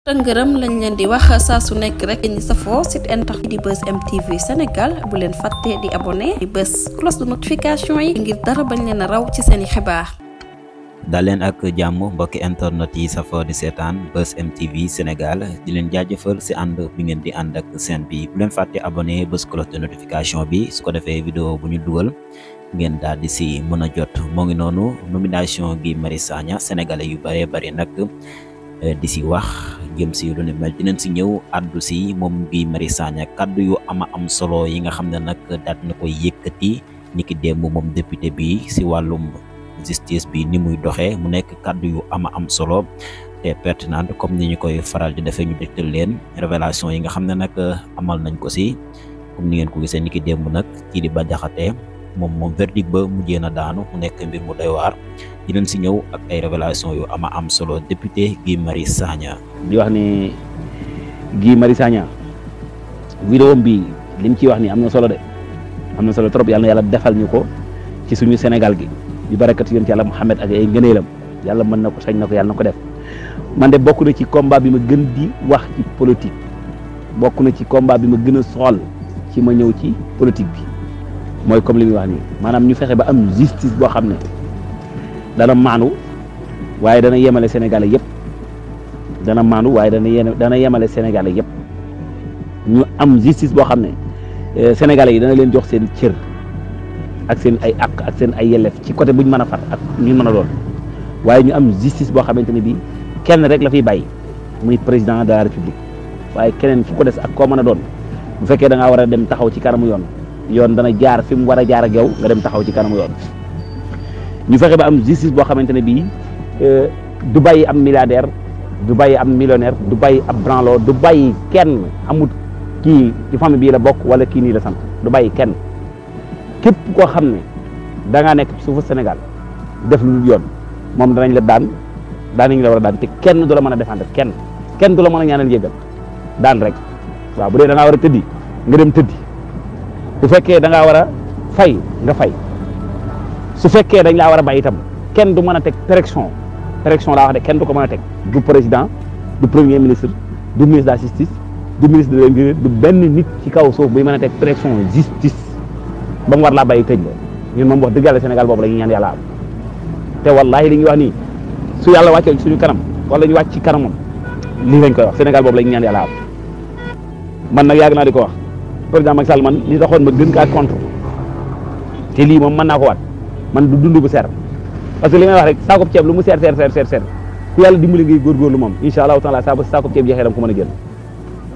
ngërëm lañ leen di wax saa su nekk rek ñi safoo site internet di Buzz M TV Sénégal bu leen fàtte di abonné di bës cloche de notification yi ngir dara bañ leen a raw ci seeni xibaar. dal leen ak jàmm mbokki internet yi safoo di seetaan Buzz M TV Sénégal di leen jaajëfal si ànd bi ngeen di ànd ak seen bi bu leen fàtte abonné bës cloche de notification bi su ko defee vidéo bu ñu dugal ngeen daal di si mën a jot moo ngi noonu nomination Guy Marius Sagna sénégalais yu bëree bëri nag di si wax jëm si lu ne mel dinañ si ñëw addu si moom Guy Marius Sagna kaddu yu am solo yi nga xam ne nag daat na koy yëkkati niki démb moom député bi si wàllum justice bi ni muy doxee mu nekk kaddu yu am solo te pertinent comme ni ñu koy faral di defee ñu dégtal leen révélation yi nga xam ne nag amal nañ ko si comme ni ngeen ko gisee niki démb nag kii di Bah Diakhaté moom verdict ba mujjee na daanu mu nekk mbir mu doy waar dinañ si ñëw ak ay révélation yu am solo député Guy Marius Sagna di wax ni Guy Marius Sagna vidéo bi lim ciy wax ni am na solo de am na solo trop yàlla na yàlla defal ñu ko ci suñu Sénégal gi di barakatu yonent yàlla Muhammad ak ay ngëneelam yàlla mën na ko sañ na ko yàlla na ko def man de bokk na ci combat bi ma gën di wax ci politique bokk na ci combat bi ma gën a soxal ci ma ñëw ci politique bi mooy comme li muy wax nii maanaam ñu fexe ba am justice boo xam ne dana maanu waaye dana yemale Sénégalais yëpp dana maanu waaye dana yemale Sénégalais yëpp ñu am justice boo xam ne Sénégalais yi dana leen jox seen cër ak seen ay àq ak seen ay yelleef ci côté buñ mën a far ak ñu mën a doon waaye ñu am justice boo xamante ne bii kenn rek la fiy bàyyi muy président de la république waaye keneen fu ko des ak koo mën a doon bu fekkee da ngaa war a dem taxaw ci kanamu yoon dana jaar fi mu war a jaar ak yow nga dem taxaw ci kanamu yoon ñu fexe ba am justice boo xamante ne bii du bàyyi am milliardaire du bàyyi am millionnaire du bàyyi ab branlo du bàyyi kenn amut kii ci famille bii la bokk wala kii nii la sant du bàyyi kenn képp koo xam ne da ngaa nekk ci suufu Sénégal def lu dul yoon moom danañ la daanañ la war a daan te kenn du la mën a défendre kenn du la mën a ñaanal yëggal daan rek waaw bu dee da ngaa war a tëddi nga dem tëddi bu fekkee da ngaa war a fay nga fay su fekkee dañ laa war a bàyyi itam kenn du mën a teg pression laa wax de kenn du ko mën a teg du président du premier ministre du ministre de la justice du ministre de l'intérieur du benn nit ci kaw suuf buy mën a teg pression justice ba mu war laa bàyyi tëj la ñun moom wax dëgg yàlla Sénégal boobu la ñuy ñaan yàlla am te wallahi li ñuy wax nii su yàlla wàccee suñu kanam wala ñu wàcc ci kanamam lii lañ koy wax Sénégal boobu la ñuy ñaan yàlla am man nag yàgg naa di ko wax président Macky Sall man li taxoon ma gën kaa contre te lii moom mën naa ko waat man du dund bu seer parce que li may wax rek saako ceeb lu mu seer ku yàlla dimbali ngay góorgóorlu moom incha allahu taala saako ceeb jeexee dam ko mën a jël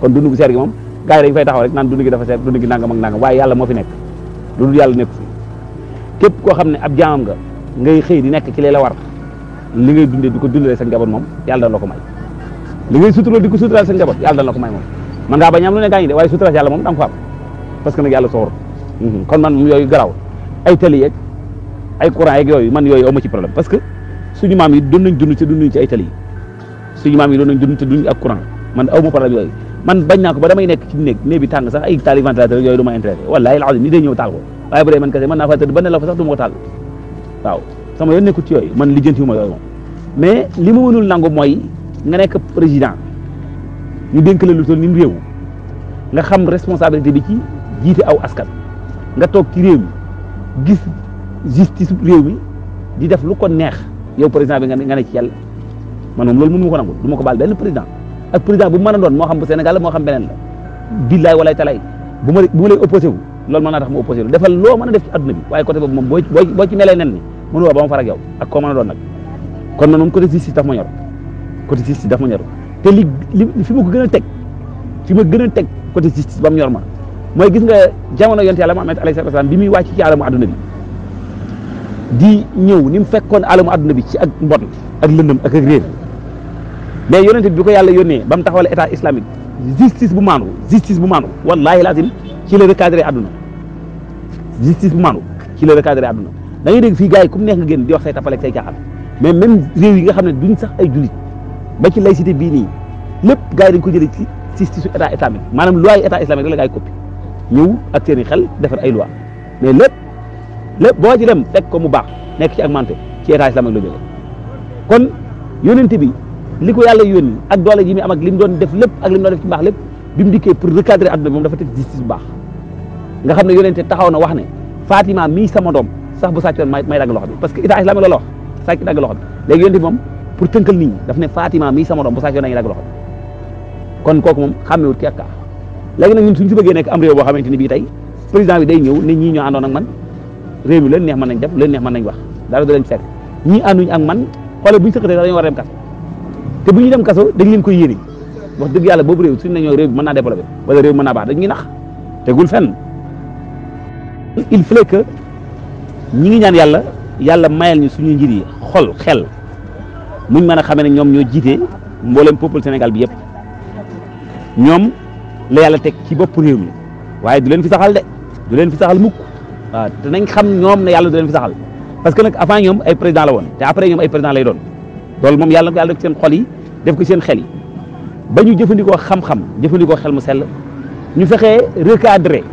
kon dund bu seer gi moom gars yi dañ fay taxaw rek naan dund gi dafa seer dund gi nangam ak nangam waaye yàlla moo fi nekk lu dul yàlla nekk fi képp koo xam ne ab jaamam nga ngay xëy di nekk ci lee la war li ngay dundee di ko dundalee sa njaboot moom yàlla dana la ko may li ngay sutural di ko sutural sa njaboot yàlla dana la ko may moom man ngaa bañ am lu ne gaañi de waaye sutural yàlla moom da nga ko am parce que nag yàlla soxor kon man yooyu garaaw ay tali yeeg ay courant yeeg yooyu man yooyu amu ci problème parce que suñu maam yi doon nañ dund te dunduñ ci ay tali yi suñu maam yi doon nañ dund te dunduñ ak courant man aw ma problème yooyu man bañ naa ko ba damay nekk ci néeg bi tàng sax ay taali ventilateur yooyu du ma intéressé wallaahi alazim ni day ñëw taal ko waaye bu dee man kese mën naa fa tëdd ba ne la fa sax du ma ko taal waaw sama yoon nekkut ci yooyu man lijjantiwuma yooyu moom mais li ma mënul nangu mooy nga nekk président ñu dénk la lu toll ni réew nga xam responsabilité bi ci jiite aw askan nga toog ci réew mi gis justice réew mi di def lu ko neex yow président bi nga ne ci yàlla man moom loolu mënu ma ko nangu du ma ko baal benn président ak président bu mën a doon moo xam bu Sénégal la moo xam beneen la billaay walaay talaay bu ma lay opposé wu loolu mën naa tax ma opposé wu defal loo mën a def ci adduna bi waaye côté boobu moom boo ci melee nen ni mënu waa ba ma far ak yow ak koo mën a doon nag kon man moom côté justice daf ma ñor te li fi ma ko gën a teg côté justice ba mu ñor ma mooy gis nga jamono yonent yàlla Muhammad alayhi salaam bi muy wàcc ci alamu adduna bi di ñëw ni mu fekkoon alamu adduna bi ci ak mbon ak lëndëm ak réer mais yonent bi ko yàlla yónnee ba mu taxawal état islamique justice bu maandu wallahi lazim ci la recadré adduna justice bu maandu ci la recadré adduna da ngay dégg fii gars yi ku mu neex nga génn di wax say tapaleeg say caaxaan mais même réew yi nga xam ne duñ sax ay jullit ba ci laïcité bii nii lépp gars yi dañ ko jëlee ci justice su état islamique maanaam loi yi état islamique rek la gars yi coppi ñëw ak seen i xel defar ay loi mais lépp boo ci dem fekk ko mu baax nekk ci ak manté ci état islamique la jógee kon yonent bi li ko yàlla yónni ak doole ji mi am ak li mu doon def lépp ak li mu doon def ci mbaax lépp bi mu dikkee pour recadrer adduna bi moom dafa teg justice bu baax nga xam ne yonente taxaw na wax ne Fatima mii sama doom sax bu sàccoon may dagg loxo bi parce que état islamique loolu wax sàcc dagg loxo bi léegi yonente bi moom pour tënkal nit ñi daf ne Fatima mii sama doom bu sàccoon nañu dagg loxo bi kon kooku moom xàmmewut kii ak kaa léegi nag ñun suñ si bëggee nekk am réew boo xamante ni bii tey président bi day ñëw ne ñii ñoo àndoon ak man réew mi leen neex mën nañ def leen neex mën nañ wax dara du leen fekk ñii ànduñ ak man xoolal bu ñu sëkkatee dañoo war a dem kaso te bu ñu dem kaso dañ leen koy yéene wax dëgg yàlla boobu réew suñ ne ñoo réew bi mën naa développé wala réew mën naa baax dañ ñuy nax tegul fenn il faut que ñi ngi ñaan yàlla mayal ñu suñu njiit yi xol xel muñ mën a xamee ne ñoom ñoo jiite mboolem peuple Sénégal bi yëpp ñoom la yàlla teg ci bopp réew mi waaye du leen fi saxal de du leen fi saxal mukk waaw te nañ xam ñoom ne yàlla du leen fi saxal parce que nag avant ñoom ay président la woon te après ñoom ay président lay doon loolu moom yàlla def seen xol yi def ko seen xel yi ba ñu jëfandikoo xam-xam jëfandikoo xel mu sell ñu fexee recadrer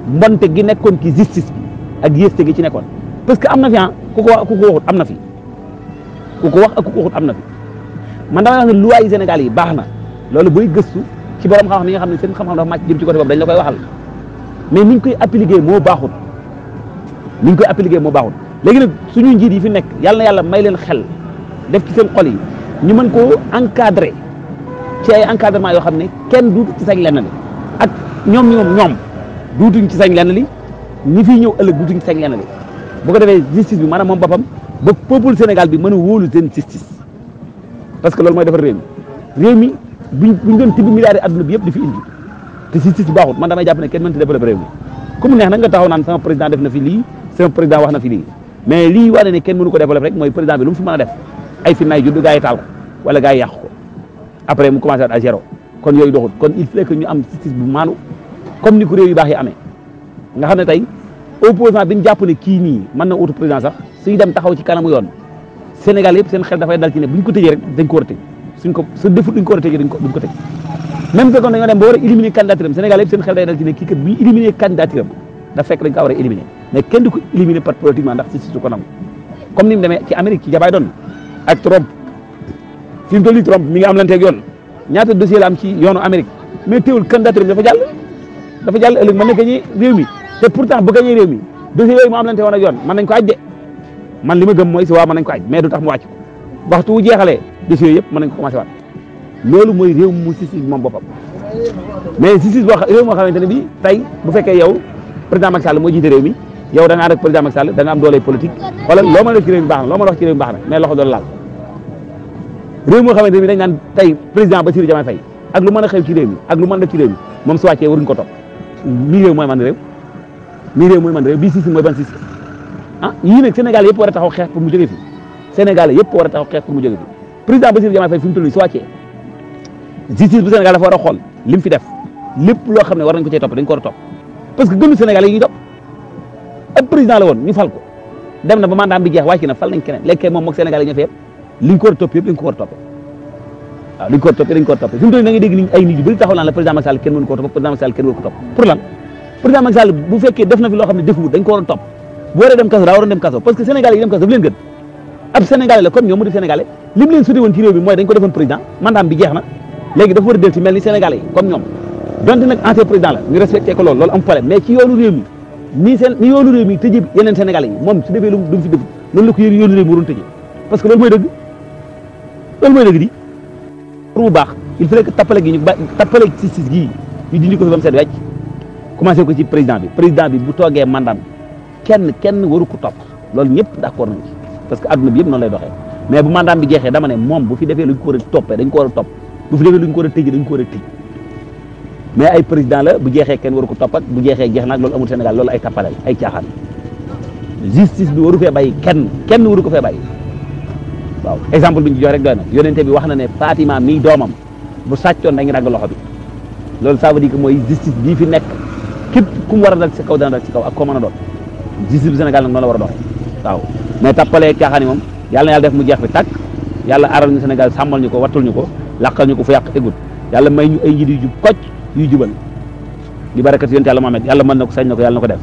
mbonte gi nekkoon ci justice bi ak yéeste gi ci nekkoon parce que am na fi ku ko waxut am na fi ku ko wax ak ku ko waxut am na fi man dama wax ne loi yi Sénégal yi baax na loolu booy gëstu ci borom xam-xam yi nga xam ne seen xam-xam dafa màcc jëm ci côté boobu dañ la koy waxal mais ni ñu koy appliquer moo baaxut léegi nag suñu njiit yi fi nekk yàlla na yàlla may leen xel def ci seen xol yi ñu mën koo encadrer ci ay encadrement yoo xam ne kenn duutu ci sañ lenn li ak ñoom duutuñ ci sañ lenn li ñi fiy ñëw ëllëg duutuñ ci sañ lenn li bu ko defee justice bi maanaam moom boppam ba peuple Sénégal bi mën a wóolu seen justice parce que loolu mooy defar réew mi buñ doon tibb milliards yi adduna bi yëpp di fi indi te justice bi baaxut man damay jàpp ne kenn mënta développé réew mi comme neex nag nga taxaw naan sama président def na fi lii sama président wax na fi lii mais lii wane ne kenn mënu ko développé rek mooy président bi lu mu fi mën a def ay fi nay judd gaa yi taal ko wala gaa yi yàq ko après mu commencé à zéro kon yooyu doxut kon il faut que ñu am justice bu maanu comme ni ko réew yu baax yi amee nga xam ne tey opposant bi ñu jàpp ne kii nii mën na utu président sax suñu dem taxaw ci kanamu yoon Sénégal yëpp seen xel dafay dal ci ne bu ñu ko tëjee rek dañ ko war a tëj suñ ko su defut duñ ko war a tëjee duñ ko tëj même fekkoon dañoo dem ba war a éliminer candidature am Sénégal yëpp seen xel day dal ci ne kii kat bu ñu éliminer candidature am daf fekk dañ ko war a éliminer mais kenn du ko éliminer par politiquement ndax si ko nangu comme ni mu demee ci Amérique ci jabaay doon ak Trump fi mu toll nii Trump mi ngi am lanteeg yoon ñaata dossier la am ci yoonu Amérique mais teewul candidature am dafa jàll ëllëg mën na gagné réew mi te pourtant bu gagné réew mi dossier yooyu mu am lante woon ak yoon mën nañ ko aj de man li ma gëm mooy si waaw mën nañ ko aj mais du tax mu wàcc ko waxtu wu jeexalee dossiers yooyu yëpp mën nañ ko commencé waat loolu mooy réew mu justice bi moom boppam mais justice boo réew moo xamante ne bi tey bu fekkee yow président Macky Sall moo jiite réew mi yow da nga ànd ak président Macky Sall da nga am doole politique wala loo mën a def ci réew mi baax na loo mën a wax ci réew mi baax na mais loxo doon laal réew moo xamante ne bi dañ naan tey président Bassirou Diomaye Faye ak lu mën a xew ci réew mi ak lu mën a def ci réew mi moom su wàccee waruñ ko topp mii réew mooy man réew bii sisi mooy ban sisi yii nag Sénégal yëpp war a taxaw xeex pour mu jógee fi Sénégal yëpp war a taxaw xeex pour mu jógee fi président Bassirou Diomaye Faye fi mu toll nii su wàccee justice bu Sénégal dafa war a xool li mu fi def lépp loo xam ne war nañ ko cee topp dañ ko war a topp parce que gënu Sénégal yi ñuy topp ab président la woon ñu fal ko dem na ba mandat bi jeex wàcc na fal nañ keneen léegi moom moog Sénégal yi ñoo fi yëpp li ñu ko war a topp yëpp dañ ko war a toppee waaw li ñu ko war a toppee dañ ko war a toppee fi mu toll nii da ngay dégg ay nit yu bëri taxaw naan la président Macky Sall kenn mënu ko topp président Macky Sall kenn mënu ko topp pour lan président Macky Sall bu fekkee def na fi loo xam ne defuwul dañ ko war a topp bu waree dem kaso daa waroon dem kaso parce que Sénégalais yi dem kaso daf leen gën ab Sénégalais la comme ñoom mu di Sénégalais li mu leen sute woon ci réew mi mooy dañ ko defoon président mandaam bi jeex na léegi dafa war a del ci mel ni Sénégalais yi comme ñoom donte nag ancien président la ñu respecté ko loolu am problème mais ci yoonu réew mi ni yoonu réew mi tëjee yeneen Sénégalais yi moom su defee lu mu fi def loolu la ko yoonu réew mi waroon tëjee parce que loolu mooy dëgg di pour mu baax il faut que tappale gi ñu tappale justice gii ñu dindi ko fi ba mu seet wecc commencé ko ci président bi bu toogee mandaam kenn waru ko topp loolu ñëpp d'accord nañ ci parce que adduna bi yëpp noonu lay doxee mais bu mandaam bi jeexee dama ne moom bu fi defee lu ñu ko war a toppee dañ ko war a topp bu fi defee lu ñu ko war a tëjee dañ ko war a tëj mais ay président la bu jeexee kenn waru ko toppat bu jeexee jeex nag loolu amul Sénégal loolu ay tappaleel ay caaxaan justice bi waru fee bàyyi kenn waru ko fee bàyyi waaw exemple bi ñu jox rek doy na yonente bi wax na ne Fatima mii doomam bu sàccoon dañuy dagg loxo bi loolu ça veut dire que mooy justice bii fi nekk képp ku mu war a dal ci kaw dana dal ci kaw ak koo mën a doon justice bi Sénégal nag noonu la war a doxee waaw mais tappalee caaxaan yi moom yàlla na yàlla def mu jeex fi tàkk yàlla aaral ñu Sénégal sàmmal ñu ko wattul ñu ko làqal ñu ko fu yàq eggut yàlla may ñu ay njiit yu jub kocc yuy jubal di barakat yonent yàlla Muhammad yàlla mën na ko sañ na ko yàlla na ko def